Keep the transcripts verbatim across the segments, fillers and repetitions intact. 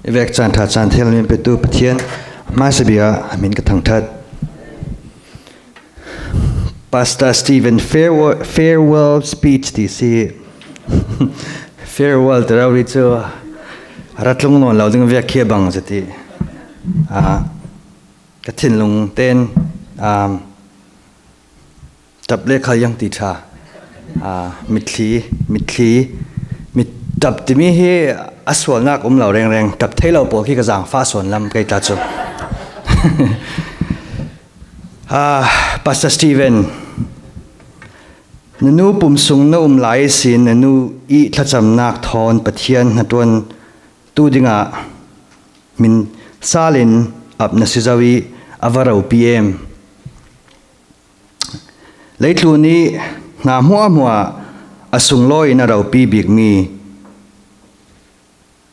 I vek caan ṭha caan thei min petu Pathian hmaisa bia a min ka thangṭhat. Pastor Stephen farewell, farewell speech ti si. Farewell ti rori cu a ra tlung nawn lo ding vek khi a bang zati. Ah, ka thinlung ten, um, ṭap le khal yang ti ṭha. Ah, mitthli, mitthli, mit ṭap timi hi a sualnak um lo rengreng, ṭap thei lo pawl khi ka zaangfah sawn lam kei ta cu. Ah, Pastor Stephen, na nu pum sung na um lai ihsin na nu i thlacamnak thawn Pathian hnaṭuan tu dingah min salin ap na si zo i a va ropi em? Leitlun i hna hmuahhmuah a sunglawi in a ropi bikmi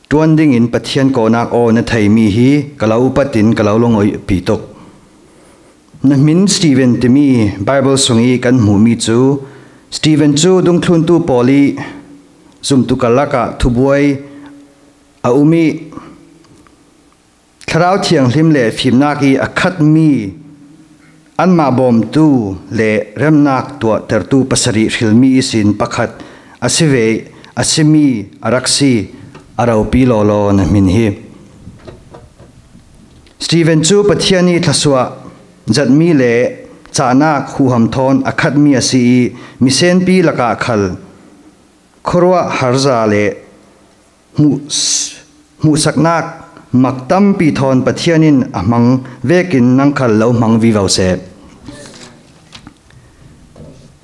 ṭuan dingin Pathian kawhnak aw na theimi hi ka lo upat in ka lo lungawipi tuk. Na hmin Stephen timi Bible sung i kan hmuhmi cu Stephen cu dungthluntu pawl i zumtu karlak ah thubuai a um i Thlarau Thianghlim le fimnak i a khatmi anmah bawmtu le remnak tuahtertu pasarih hrilmi ihsin pakhat a si ve, a simi a rak si a ropi lawlaw na hmin hi. Stephen cu Pathian i thlasuah zatmi le cahnak huham thawn a khatmi a si i misenpi lakah khal khuaruah harza le hmuh, hmuhsaknak mak tampi thawn Pathian in a hmang vekin nang khal lo hmang vivo seh.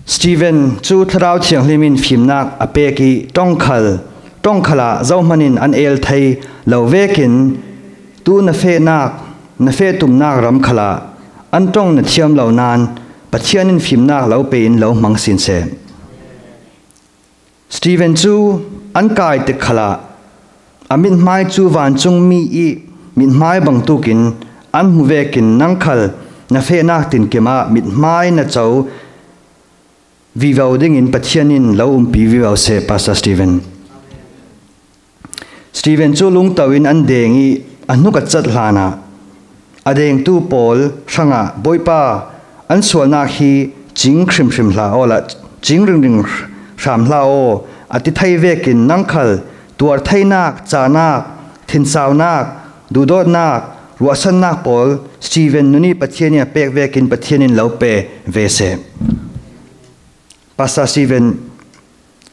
Stephen cu Thlarau Thianghlim in fimnak a pek i ṭongkhal, ṭongkhal ah zohman in an el thei lo vekin tu na fehnak, na feh tumnak ram khal ah an ṭong na thiam lo nain Pathian in fimnak lo pe in lo hmang sin seh. Stephen cu an kai tik khalah a mithmai cu vancungmi i mithmai bangtukin an hmu vekin nang khal na fehnak tinkim ah mithmai na co vivo dingin Pathian in lo umpi vivo seh, Pastor Stephen. Stephen cu lungto in an deng i a hnuk a cat hlanah a dengtu pawl hrangah, Bawipa, an sualnak hi cing hrimhrim hlah awla cing ringring hram hlah aw, a ti thei vekin nang khal tuar theinak, cahnak, thinsaunak, duhdawtnak, ruahsannak pawl Stephen nun i Pathian in a pek vekin Pathian in lo pe ve seh. Pastor Stephen,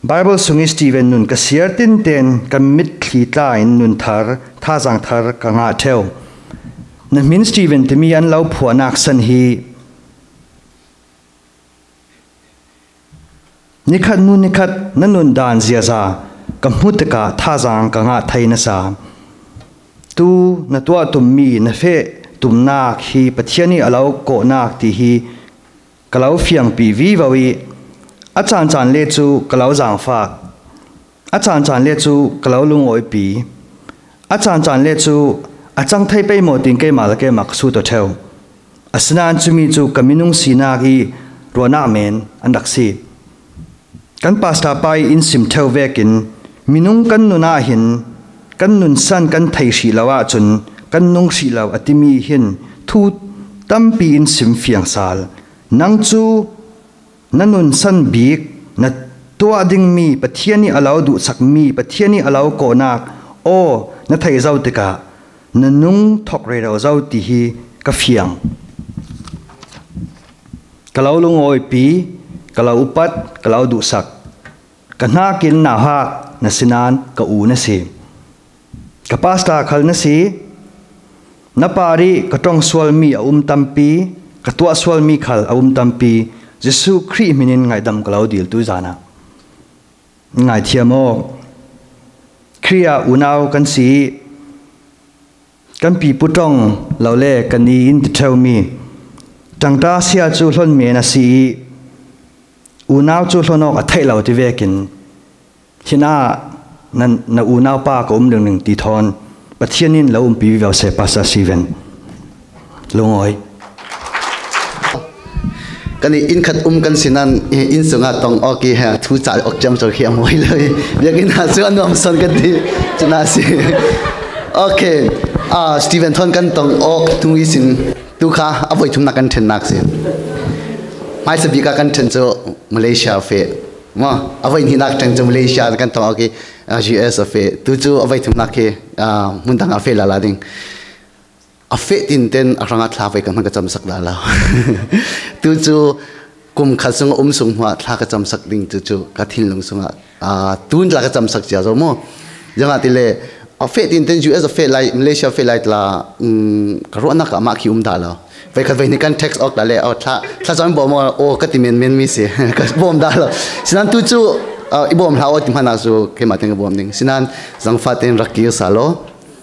Bible sung i Stephen nun ka siar tinten ka mitthli tla in nun thar, thazaang thar ka ngah ṭheu. Na hmin Stephen timi an lo phuahnak san hi nikhat hnu nikhat na nun dan ziaza ka hmu tikah thazaang ka ngah thei nasa. Tu na tuah tummi na feh tumnak hi Pathian i a lo kawhnak ti hi ka lo fiangpi vivo i a caan caan le cu ka lo zaangfah, a caan caan le cu ka lo lungawipi, a caan caan le cu a cang thei pei maw tiin keimah le keimah ka sut aw ṭheu. Asinain cumi cu ka minung sinak i ruahnak men an rak si. Kan pastor pa i in sim ṭheu vekin minung kan nun ah hin kan nun san kan thei hrih lo ahcun kan nung hrih lo a timi hin thu tampi in sim fiang sal. Nang cu na nun san bik, na tuah dingmi Pathian i a lo duhsakmi, Pathian i a lo kawhnak aw na theih zo tikah na nung thawk rero zo ti hi ka fiang. Ka lo lungawipi, ka lo upat, ka lo duhsak. Ka hnakin nauhak na si nain ka u na si. Ka pastor khal na si. Na par i ka ṭong sualmi a um tampi, ka tuah sualmi khal a um tampi, Jesuh Khrih hmin in ngaihdam ka lo dil tu zan ah. Ngaithiam aw. Khrih ah unau kan si i kan pipu ṭong lo le kan i in ti ṭheumi ṭangṭa sia cu hlon men a si i unau cu hlon awk a theih lo ti vekin hin ah na, na unau pa ka um ringring ti thawn Pathian in lo umpi vivo seh, Pastor Stephen. Lungawi. Kan i inn khat um kan si nain inn sungah tong awk i he thu ca awk ciamco khi a mawi lo i biakinn ah cu a nuam sawn kan ti. Cun a si. Ok. Ah, Stephen Thon kan tong awk tung i sin tu kha a voi thumna kan ṭhennak si. Hmaisa bik a kan ṭhen cu Malaysia feh. Maw, a voi hnihnak ṭhen cu Malaysia kan tong awk i, ah, U S a feh. Tu cu a voi thumnak hi, ah, hmun dang a feh lala ding. A feh tinten a hrangah thla voi kan hman ka camsak dah lo. Tu cu kum khat sung a um sung hnuah thla ka camsak ding tu cu ka thinlung sungah, aa, tun tla ka camsak cia zo maw? Ziangahtile a feh tinten U S a feh lai, Malaysia a feh lai tla, um, ka ruahnak ah mah khi um dah lo. Voi khat voi hnih kan text awk dah le, aw, thla, thla cam bawm aw, aw, ka ti menmen mi si, ka bawm dah lo. Sinan tu cu, aa, i bawm hlah aw ti hmanah cu keimah tein ka bawm ding. Sinan zangfah tein rak kir sa law.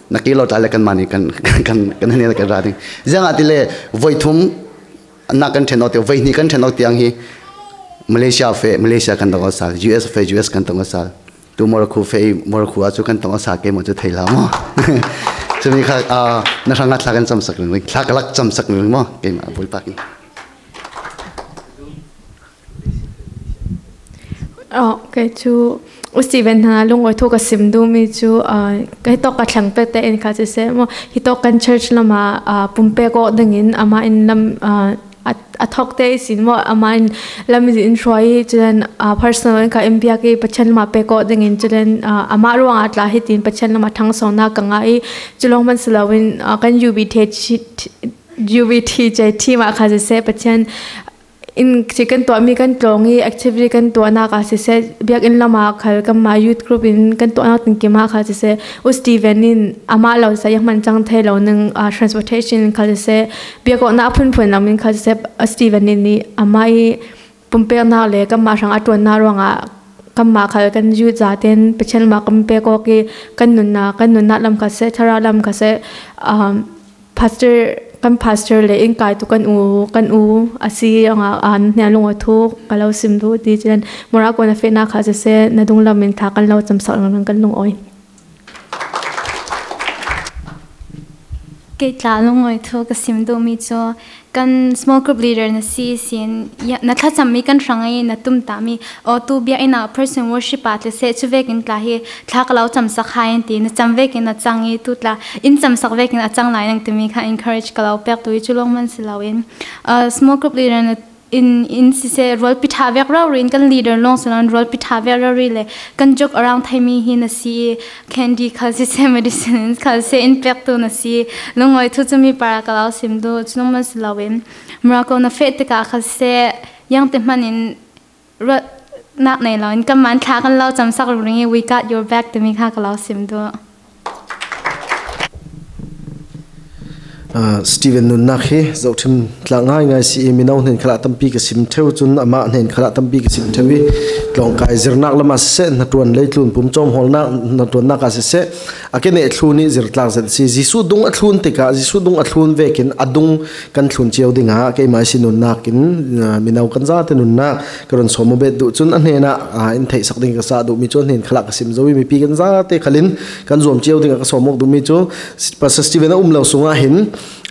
Na kir lo tla le kanmah nih kan, kan, kan hnen kan ra ding. Ziangahtile voi thum nak kan ṭhen awk tiang, voi hnih kan ṭhen awk tiang hi Malaysia feh, Malaysia kan tong awk sal, U S feh, U S kan tong awk sal. Tu Morocco feh, Morocco ah cu kan tong awk sal, keimah cu thei hlah maw? Cumi kha, ah, na hrangah thla kan camsak ringring, thla ka lak camsak ringring maw? Keimah a buaipak in. Oh, kei cu U Steven hna lungawi thu ka sim duhmi cu, ah, ka hitawk ka thleng pek tein kha siseh maw, hitawk kan church lamah, ah, pumpek awk dingin amah in lam, ah, a, a thawk te ihsin maw, amah in lam in hruai i, culen, ah, personal in kha in biak i, Pathian lamah pek awk dingin, culen, ah, amah ruangah tla hitin Pathian lamah ṭhangsonak ka ngah i, cu lawng hman si loin, ah, kan U B T H, U B T J team ah kha siseh, Pathian in si kan tuahmi kan tlawng i activity kan tuahnak ah siseh, biakinn lam ah khal kanmah youth group in kan tuahnak tinkim ah khal siseh, U Steven in amah lo siseh, zianghman cang thei lo ning, ah, transportation in khal siseh, biak awknak a phunphun lam in khal siseh, U Steven in i amah i pumpeknak le kanmah hrang a ṭuannak ruangah kanmah khal kan youth zaten Pathian lamah kan pek awk i kan nunnak, kan nunnak lam kha siseh, thlarau lam kha siseh, um, Pastor, kan pastor le innkai tu kan u, kan u a si ruangah, ah, hnen lungawi thu ka lo sim duh ti, culen Morocco na fehnak kha siseh, na dunglam in thla kan lo camsak ringring kan lungawi. Kei tla lungawi thu ka sim duhmi cu kan small group leader na si sin, ya, na thlacammi kan hrang i na tumtahmi, aw, tu biakinn ah person worship ah tla seh, cu vekin tla hi thla ka lo camsak hai an ti, na cam vekin na cang i tu tla in camsak vekin a cang lai nang timi kha encourage ka lo pek tu i cu lawng man si loin, ah, small group leader na in, in siseh, rualpi ṭha vek rori in kan leader lawng si loin rualpi ṭha vek rori le kan joke around theimi hi na si i, candy khal siseh, medicine khal siseh in pek tu na si i, lungawi thu cumi par ka lo sim duh, cu lawng man si loin Morocco na feh tikah khal siseh, ziang ti hmanh in ruahnak nei loin kanmah in thla kan lo camsak ringring i, we got your back timi kha ka lo sim duh. Ah, Steven nunnak hi zohṭhim tlak ngaingai si i, mino hnen khalah tampi ka sim ṭheu, cun amah hnen khalah tampi ka sim ṭheu i, tlawngkai zirnak lam ah siseh, hnaṭuan leitlun pum cawmhawlnak, hnaṭuannak ah siseh, a ke neh thlun i zirtlak zet a si. Jesuh dung a thlun tikah, Jesuh dung a thlun vekin a dung kan thlun cio dingah keimah ihsi nunnak in, ah, mino kan zate nunnak ka run sawm aw bet duh. Cun a hnenah, ah, in theihsak ding ka sah duhmi cu a hnen khalah ka sim zo i, mipi kan zate khalin kan zuam cio dingah ka sawm awk duhmi cu Pastor Steven a um lo sungah hin,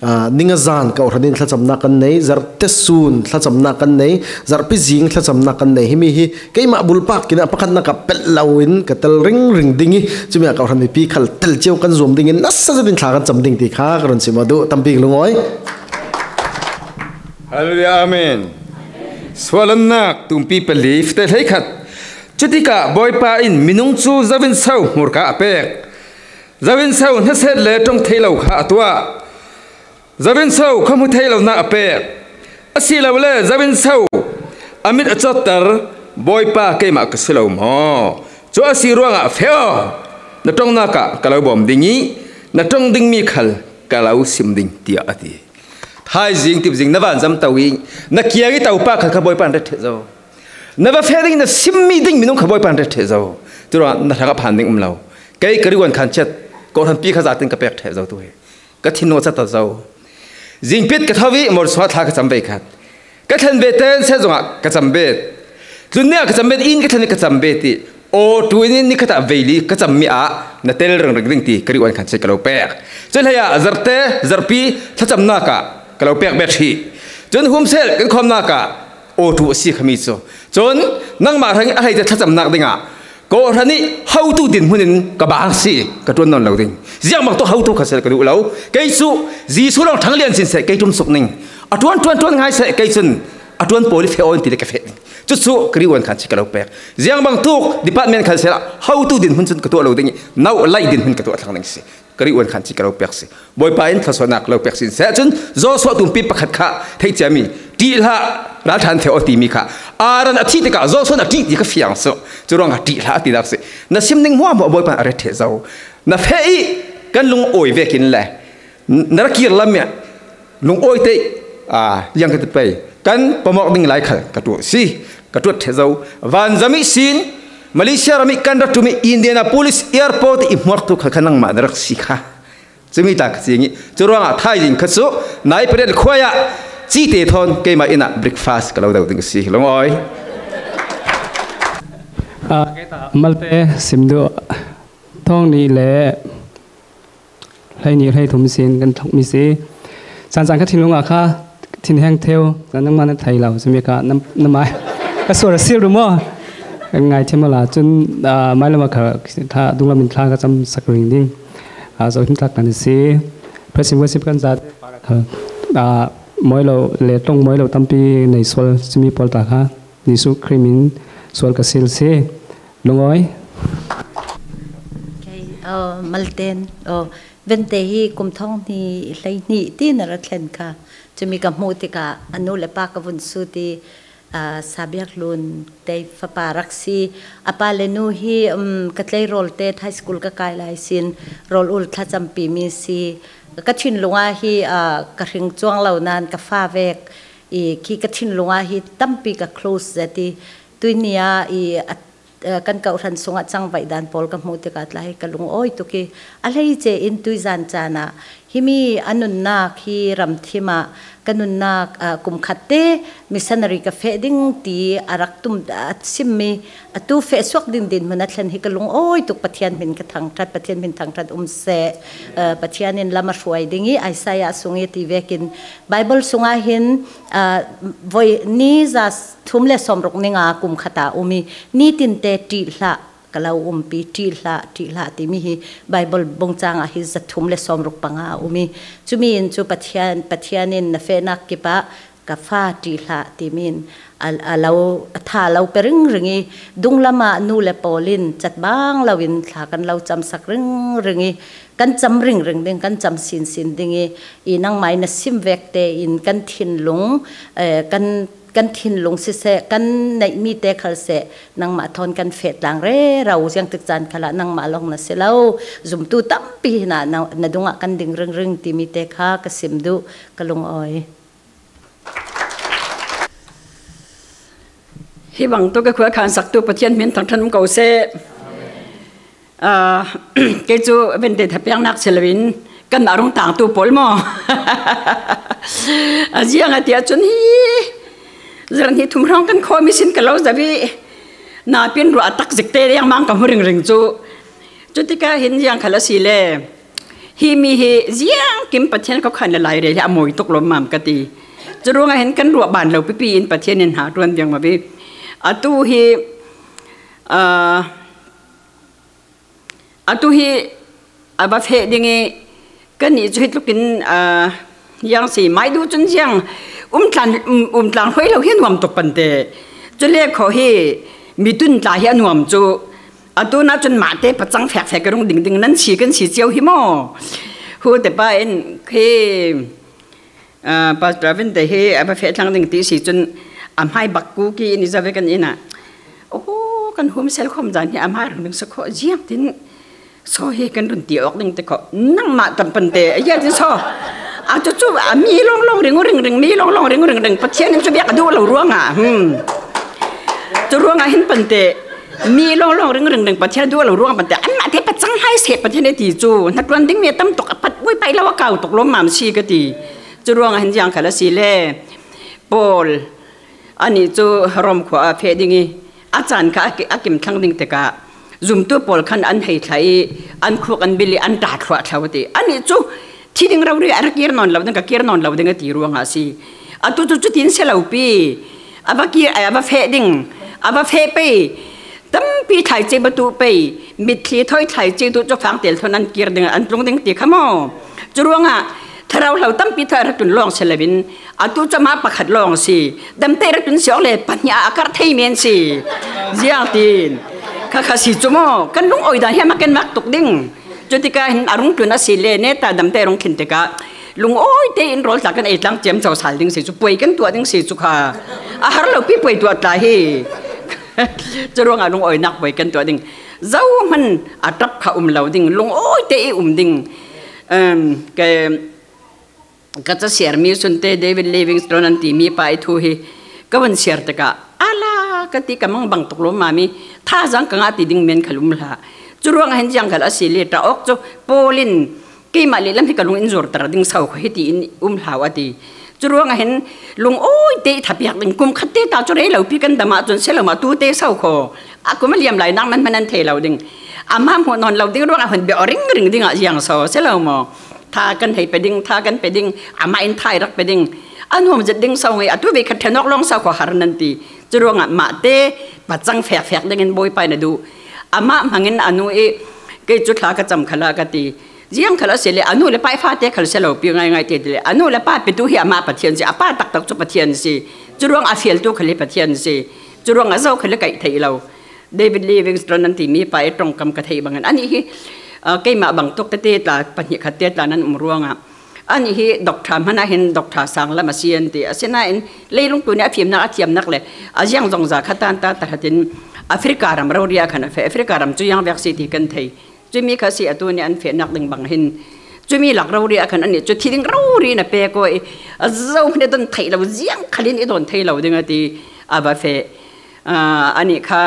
ah, ning a zan kawhhran in thlacamnak kan nei, zarhte sun thlacamnak kan nei, zarhpi zing thlacamnak kan nei. Himi hi keimah bulpak in a pakhatnak ah pelh loin ka tel ringring ding i, cumi ah kawhhran mipi khal tel cio kan zuam ding in nasa zetin thla kan cam ding ti kha ka run sim aw duh. Tampi ka lungawi. Hallelujah, amen. Suahlannak tumpi pali fite hleikhat. Cutikah Bawipa in minung cu zo in so hmurka a pek. Zo in so hnaset le ṭong thei lo kha a tuah. Zo in so khuahmu thei lonak a pek. Asilole zo in so a mit a cawtter, Bawipa keimah ka si lo maw? Cu a si ruangah feh aw, na ṭongnak ah ka lo bawm ding i, na ṭong dingmi khal ka lo sim ding, tiah a ti. Thaizing, tipzing na vanzam to i, na kiang i topa khal kha Bawipa in ret ṭheh zo. Na va feh ding, na simmi ding minung kha Bawipa in ret ṭheh zo. Curuangah na hrangah phan ding um lo. Kei ka riuan khan cet, kawhhran pi kha zatin ka pek ṭheh zo tu hi. Ka thinlung a catat zo. Zingpit ka tho i Morsuah thla ka cam ve khat. Ka thlen ve ten seh zongah ka cam bet. Tlunni ah ka cam bet, in ka thlen i ka cam bet i, aw, tu in ni khat ah veili ka cammi ah na tel ringring ding ti ka riuan khan cet ka lo pek. Cun hlei ah zarte, zarhpi thlacamnak ah ka lo pek bet hrih. Cun humsel kan khawmnak ah aw, tu a si khami cu. Cun nangmah hrang i a hleite thlacamnak dingah Kawhhran ih hotu dinhmun in ka bang si, ka ṭuan nawn lo ding. Ziangbang tu hotu kha seh ka duh lo. Kei cu Jesuh lawng ṭhang lian sin seh kei ṭum suk ning. A ṭuan ṭuan ṭuan ngai seh kei cun a ṭuan pawl ih feh aw in ti le ka feh ding. Cucu ka riuan khan ci ka lo pek. Ziangbang tuk department khan sehla hotu dinhmun cun ka tuah lo ding ih nauh laih dinhmun ka tuah thlang ding si. Ka riuan khan ci ka lo pek si. Bawipa in thluasuahnak lo pek sin seh cun Joshua tumpi pakhat kha theih ciami ṭih hlah, ralṭha an feh aw timi kha Aaron a thih tikah Joshua in a ṭih ti ka fiang suh. Curuangah ṭih hlah a tinak si. Na sim ning hmuahhmuah Bawipa in a ret ṭheh zo. Na feh ih kan lungawi vekin le na ra kir lam ih lungawi te ih, aa, ziang ka ti pei, kan pamawk ding lai khal ka tuah si, ka tuat ṭheh zo. Vanzam ihsin Malaysia ram ih kan ra ṭum ih Indianapolis Airport ih i hmuaktu kha, kha nangmah na rak si kha. Cumi tla ka cing ih curuangah thaizing kha cu nai pariat khua ah cite thawn keimah inn ah breakfast ka lo do ding a si. Lungawi. Ah, malte sim duh thawng nih le hleihnih hleithum sin kan thokmi si. Caan caan kha thinlung ah kha thinheng theu, nangmah na thei lo, cumi kha na, na mai ka sual a sil ru maw? Kan ngaithiam awla cun, ah, mailam ah kha thla, dunglam in thla ka camsak ring ding. Ah, zohhimtlak kan si. Praise and worship kan zate, ah, mawi lo le tlong mawi lo tampi nei sual, cumi pawl tla kha Jesuh Khrih min sual ka sil si. Lungawi. Okay, aw, malten, aw, Vente hi kum thawng hnih hleihnih tiin a ra thlen kha. Cumi ka hmuh tikah a nu le pa ka vun sut ih, aa, Sabiak Lun te fapa rak si. A pa le nu hi, um, ka tleirawl te high school ka kai lai sin rawl ul thlacampi mi si. Ka thinlung ah hi, aa, ka hring cuang lo nain ka fa vek ih khi ka thinlung ah hi tampi ka close zet ih tuini ah ih a eh, kan kawhhran sungah cangvaih dan pawl ka hmuh tikah tla hi ka lungawi tuk ih a hleice in tuizan caan ah himi a nunnak hi ramthim ah ka nunnak, ah, kum khat te missionary ka feh ding ti a rak tum a simmi atu feh suak ding dinhmun a thlen hi ka lungawi tuk. Pathian hmin ka thangṭhat, Pathian hmin thangṭhat um seh. Eh, Pathian in lam a hruai ding ih Isaiah sung ih ti vekin Bible sungah hin, ah, voi ni za thum le sawmruk ninga kum khat ah um ih, nitinte ṭih hlah ka lo umpi, ṭih hlah, ṭih hlah timi hi Bible bungcang ah hi za thum le sawmruk panga a um ih, cumi in cu Pathian, Pathian in na fehnak kip ah ka fa ṭih hlah timi in a, a lo, a tha lo pe ringring ih, dunglam ah nu le pawl in catbang loin thla kan lo camsak ringring ih, kan cam ringring ding, kan cam sinsin ding ih, ih nangmah in na sim vek tein kan thinlung, eh, kan, kan thinlung siseh, kan neihmi te khal seh, nangmah thawn kan feh tlang rero, ziangtik caan khalah nangmah lawng na si lo. Zumtu tampi hinah na, na dungah kan ding ringring timi te kha ka sim duh, ka lungawi. Hi bang tu ka khua khan saktu Pathian hmin thangṭhat um ko seh. Ah, kei cu Vente thapiaknak si loin kan a rung tangtu pawl maw? A ziang a tiah cun hi zan hi thum hrawng kan khawmi sin ka lo zavi napi in ruah a tak zik te lengmang ka hmu ringring cu. Cutikah hin ziang khal a si le. Himi hi ziangkim Pathian khuakhan le lairel hi a mawi tuk lawmmam ka ti. Curuangah hin kan ruah ban lo pipi in Pathian in hna ṭuan viang maw? Atu hi, aa, atu hi a va feh ding ih kannih cu hi tlukin, aa, ziang si, mai duh cun ziang um tlan, um, um tlang hruai lo hi a nuam tuk pante. Cule kho hi mi tun tla hi a nuam cu. Atu na cun mahte pacang fekfek ka rung dingding nan si kan si cio hi maw? Hu te pa in khi, ah, Pastor Vente hi a va feh thlang ding ti si cun a hmai bak ku ki in i za ve kan inn ah. Oh, kan hum sel khom zan hi a hmai rung ding sa kho ziang tin. Saw hi kan run ti awk ding te kho. Nangmah tam pante, a ziatin saw. A cu cu, a mi lawnglawng ring uh ringring, mi lawnglawng ring uh ringring. Pathian in cu biak a duh lo ruangah. Hmm. Cu ruangah hin pante, mi lawnglawng ring ringring. Pathian a duh lo ruangah pante. Anmah te pacang hai seh Pathian a ti cu. Hnaṭuan dingmi a tam tuk, a pat ui pai lo a kau tuk lawmmam si ka ti. Cu ruangah hin ziang khal a si le. Paul, anih cu Rom khua ah feh ding ih, a caan kha a ki-, a kim thlang ding tikah zumtu pawl khan an hei thlah ih, an khuk an bil ih an ṭathluah thlo ti. Anih cu thi ding rori a ra kir nawn lo ding, ka kir nawn lo ding a ti ruangah a si. Atu cu cutin si lo pi. A va kir, a va feh ding, a va feh pei. tampi thlai ceu batu pei, mitthli thawi thlai ceu tu cu fangtel thawn an kir ding, an tlung ding ti kha maw? Curuangah thlarau hlo tampi thawi a ra tun lawng si loin, atu cu amah pakhat lawng si, damte ra tun si awk le pahnih ah a karh thei men si. Ziang tin kha kha si cu maw? Kan lungawi dan hiam a kan mak tuk ding? Cutikah hin a rung tlun a si le, neta damte a rung thlin tikah lungawi tein rawl tla kan ei tlang ciamco sal ding si cu, puai kan tuah ding si cu kha. A har lopi puai tuah tla hi. Curuangah lungawinak puai kan tuah ding. Zohman a ṭap kha um lo ding, lungawi te i um ding. Em, ke, ka ca siarmi sunte David Livingstone an timi pa i thu hi ka vun siar tikah, ala ka ti, ka mangbang tuk lo, mami, thazaang ka ngah ti ding men khal um hlah. Curuangah hin ziang khal a si le, ṭah awk cu Paul in, keimah lehlam hi ka lung in zurter ding so kho hi tiin um hlah a ti. Curuangah hin lungawi te i thapiak ding, kum khat te ta cu rei lopi kan dam ahcun si lo maw, tute so kho. A kum a liam lai nak hmanhman an thei lo ding. Amah hmuh nawn lo ding ruangah hun biak ringring dingah ziang so si lo maw? Tha kan hei pe ding, tha kan pe ding, amah in tha i rak pe ding. A nuam zet ding so ngei, atu ve khat ṭhen awk lawng so kho har nan ti. Curuangah mahte pacang fekfek dingin Bawipa in a duh. Amah hmangin a nu i, kei cu thla ka cam khalah ka ti. Ziang khal a si le, a nu le pa i fate khal si lo pi ngaingai te ti le, a nu le pa petu hi amah Pathian si, a pa taktak cu Pathian si. Curuang a fialtu khal hi Pathian si. Curuang a zo khal hi kaih theih lo. David Livingstone an timi pa i ṭongkam ka theih bangin, anih hi, aa, keimah bang tuk tete tla, pahnih khat te tla nan um ruangah, anih hi doctor hmanah hin doctor sang lam a si an ti. Asinain leilung tu nih a fimnak, a thiamnak le a ziang zongza kha tan ta tahratin Africa ram rori ah khan a feh. Africa ram cu ziang vek si ti kan thei. Cumi kha si, atu nih an fehnak ding bang hin cumi lak rori ah khan anih cu thi ding rori na pek aw i, a zohman i don theih lo, ziang khalin i don thei lo ding a ti, a va feh. Aa, anih kha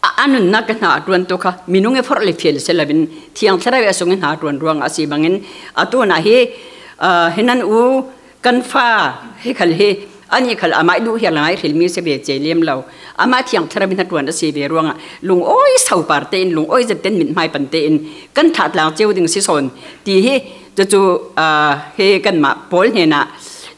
a, a nunnak i hna a ṭuantu kha minung i forh le fial si loin Thiang Thlarau i a sung i hna a ṭuan ruangah a si bangin, atu nah hi, aa, hi nan u kan fa hi khal hi, anih khal amah i duh hial ngai hrilmi si ve cia liam lo. Amah Thiang Thlarau i hnaṭuan a si ve ruangah lungawi sopar tein, lungawi zet tein, mithmai pan tein kan thlah tlang cio ding si sawn ti hi. Cucu, aa, hi kanmah Paul hnenah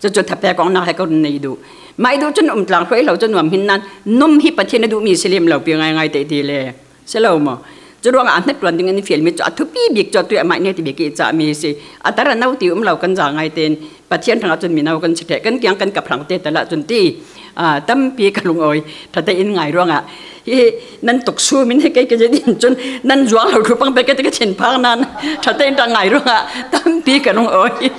cucu thapek awknak he ka run nei duh. Mah i duh cun um tlang hruai lo cu nuam hin nan, num hi Pathian a duhmi si liam lo pi ngaingai te ti le. Si lo maw? Curuangah a hnaṭuan ding in fialmi cu a thupi bik cu atu amah nih ti bik i cahmi hi si. A tar a no ti um lo kan za ngai tein Pathian hrangah cun mino kan si ṭheh, kan kiang kan kap hrang te tal ah cun ti, aa, tampi ka lungawi ṭha tein ngai ruangah hi nan tuksum in hi kei ka zet in cun nan zuang lo thu pang pe ka ti ka thinphang nan ṭha tein ṭha ngai ruangah tampi ka lungawi.